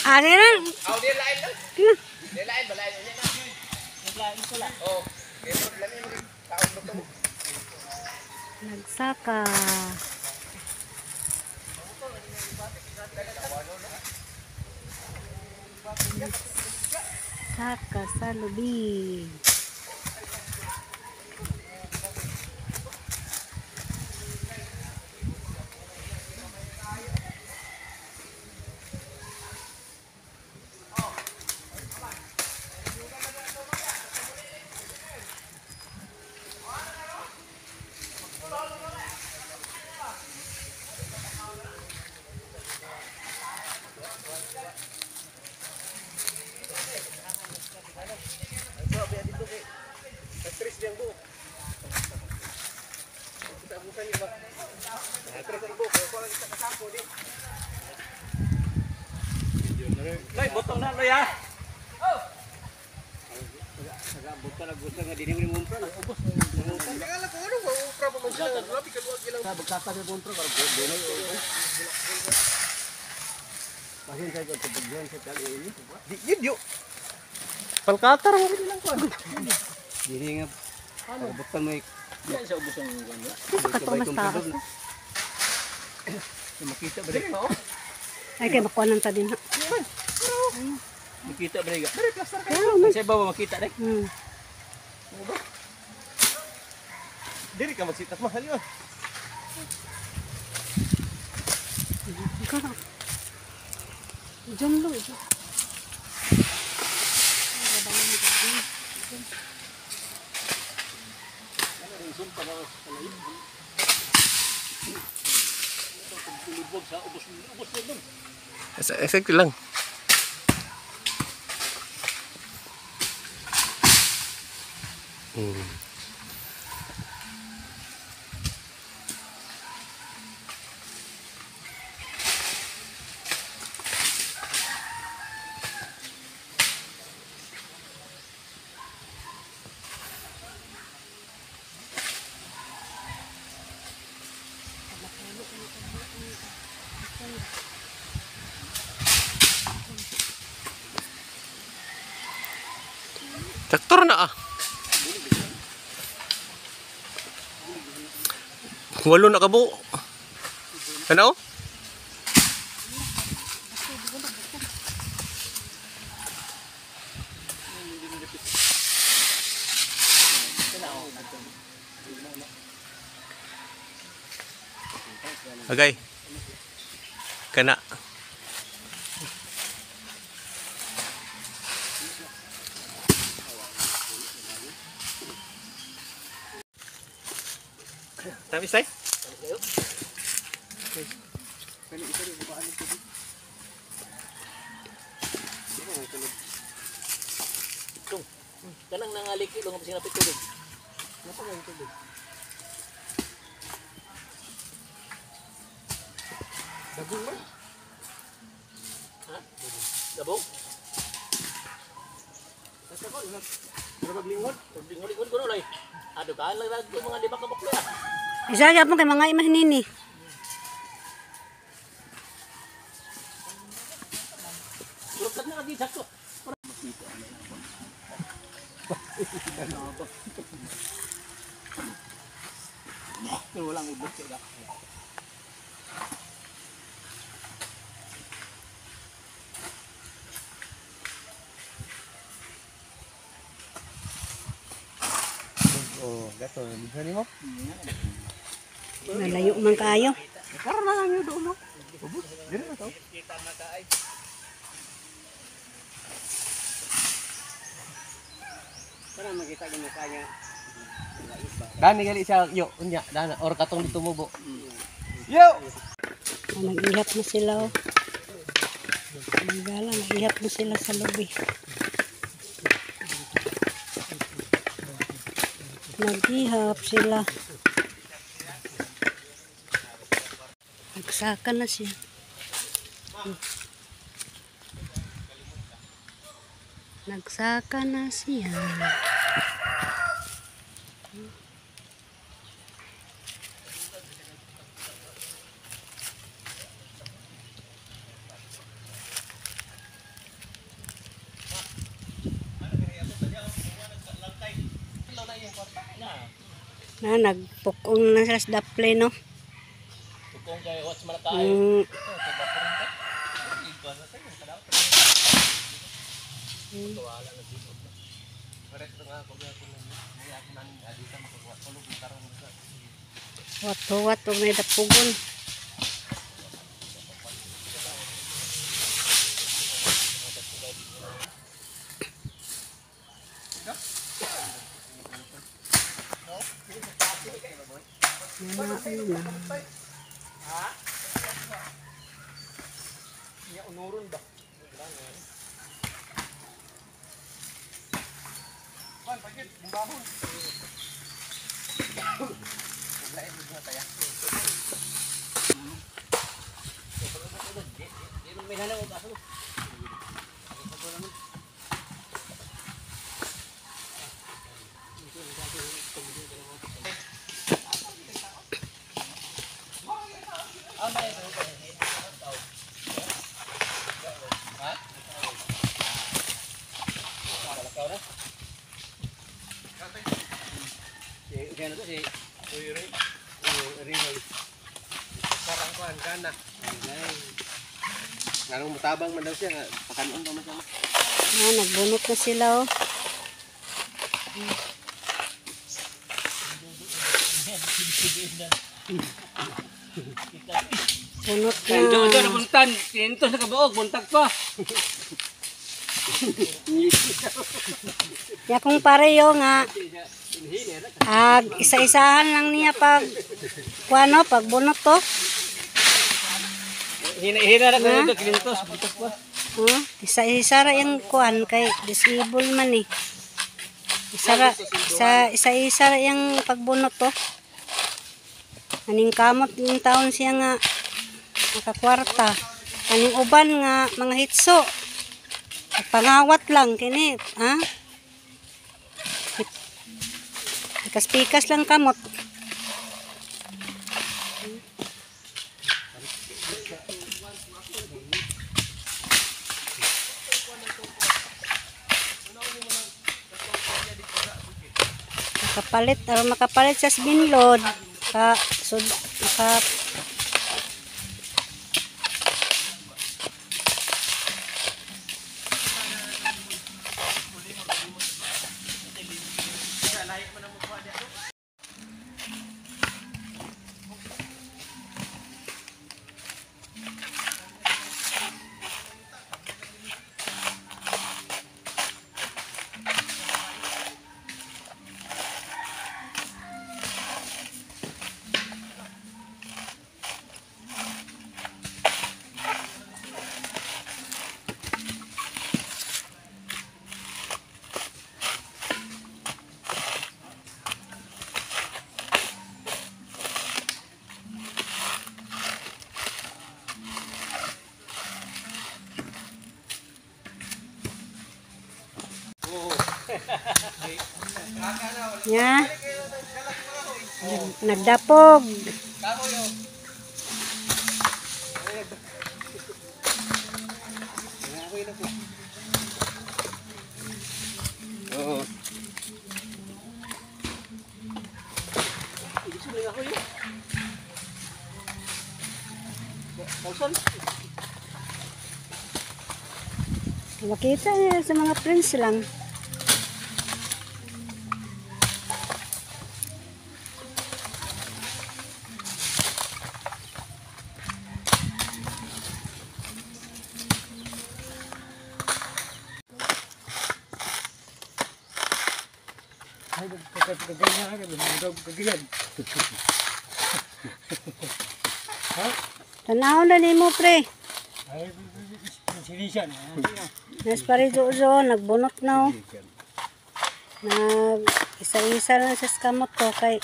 Ah, na. Aw, di lain lang. Di lain ba lain na. Lain ko lang. Oh. Nagsaka. Nagsaka sa lubid. Loy, butong na loy ha. Di yun yo. Palkatar mo lang ko. Dili nga butan mo. Sa ubos ang ganda. Sa mas taas. Makita ba dili? Ay, kay makuha ng ta din ha. Makita ba dili? Pero man. Sa ibaw makita dai. Dili ka magsitas mahal yun. Jom lo. Exactly lang. Traktor na ah. Walo na kabo. Ano? Okay. Kana. Tamis tay? Kanang nangaliki lang ang sinapit tubig. Napa ang tubig? Dagong man. Ha? Dabong? Pero maglingod. Lingon-lingon ko loy. Ado ka lang lang mga 5 ka buklo ah. Isa gyapon kay mga imahin nini. Urot na lagi sakto. Pero walang ubos kaya. Oh, gato. Bisa mo? Nalayo man kaayo. Karon na lang yun doon, no? Ubus. Dili na to. Para makita gyud kanya. Dani gali siya yo unya dana or katong dito mo bo. Yo. Ah, nag-ihap na sila oh. Ang gala, nag-ihap na sila sa lobby. Nag-ihap sila. Nagsaka na siya. Nagsaka na siya. Na nagpukong na sila sa daple, no? Kung kay what's man kayo. Huwat-huwat og may dapugon. Na. Karang kuan kana. Nganong mutabang man daw siya nga pakanon pa man siya. Na, nagbunot na sila, oh. Bunot na. Doon doon buntan, tintos na kabuok, buntag pa. Ya kung pareho nga ag isa-isahan lang niya pag kuano pag bunot to. Hina-hina na dito, kinintos, buntag pa. Huh? Isa-isa ra yung kuan kay disable man eh. Isa ra, isa, isa-isa ra yung pagbunot to. Aning kamot yung taon siya nga nakakwarta. Aning uban nga mga hitso. Pangawat lang kini, ha? Pikas-pikas lang kamot. Makapalit, aron makapalit sa binlod. Ka, sud, maka, Nya. Nagdapog. Oo. Makita niya sa mga friends lang. Tanaw na nimo pre. Nas pare zo nagbunot na oh. Nag isa-isa lang sa kamot to kay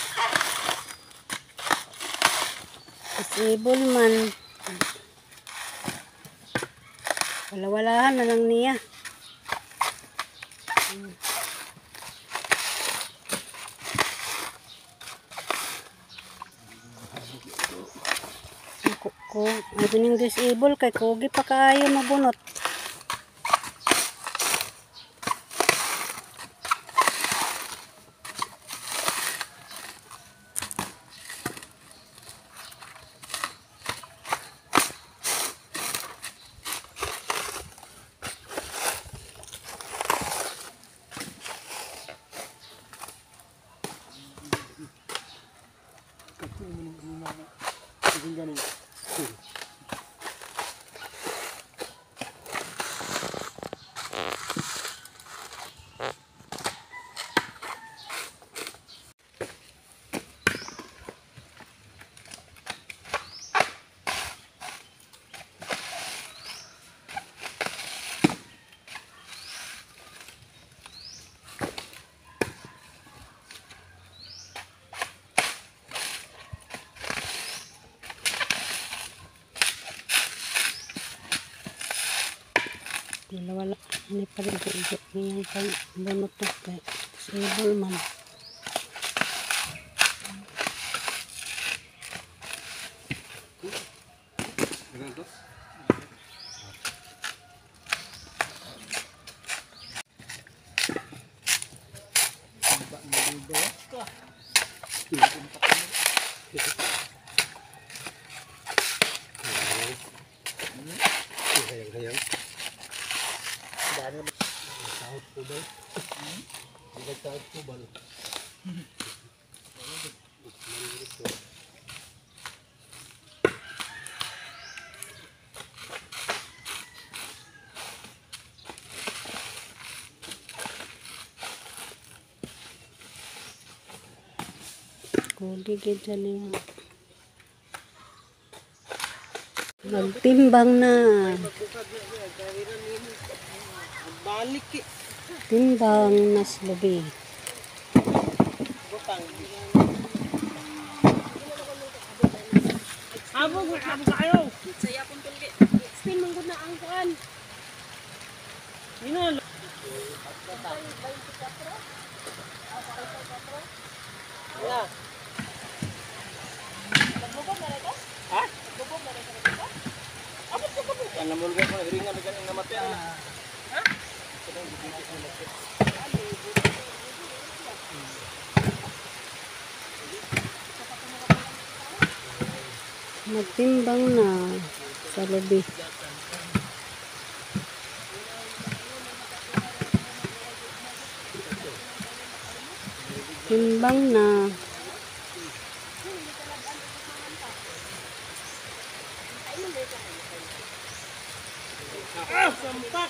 disable man. Wala-walahan na lang niya. Ko, ano ning disable kay kugi pa kaayo mabunot. Wala wala. Ano pa rin ko ngayang pang bunot to kay disable man. Hayang-hayang. Sahot po ba? Nagtahot po ba? Kuli gid sa niya. Magtimbang na. Balik eh. Timbang na sa lubi. Habog, habog kayo. Saya akong tulgi. Spin man gud na ang kuan. Yun. Magtimbang na sa lubi. Timbang na. Ah, sampak.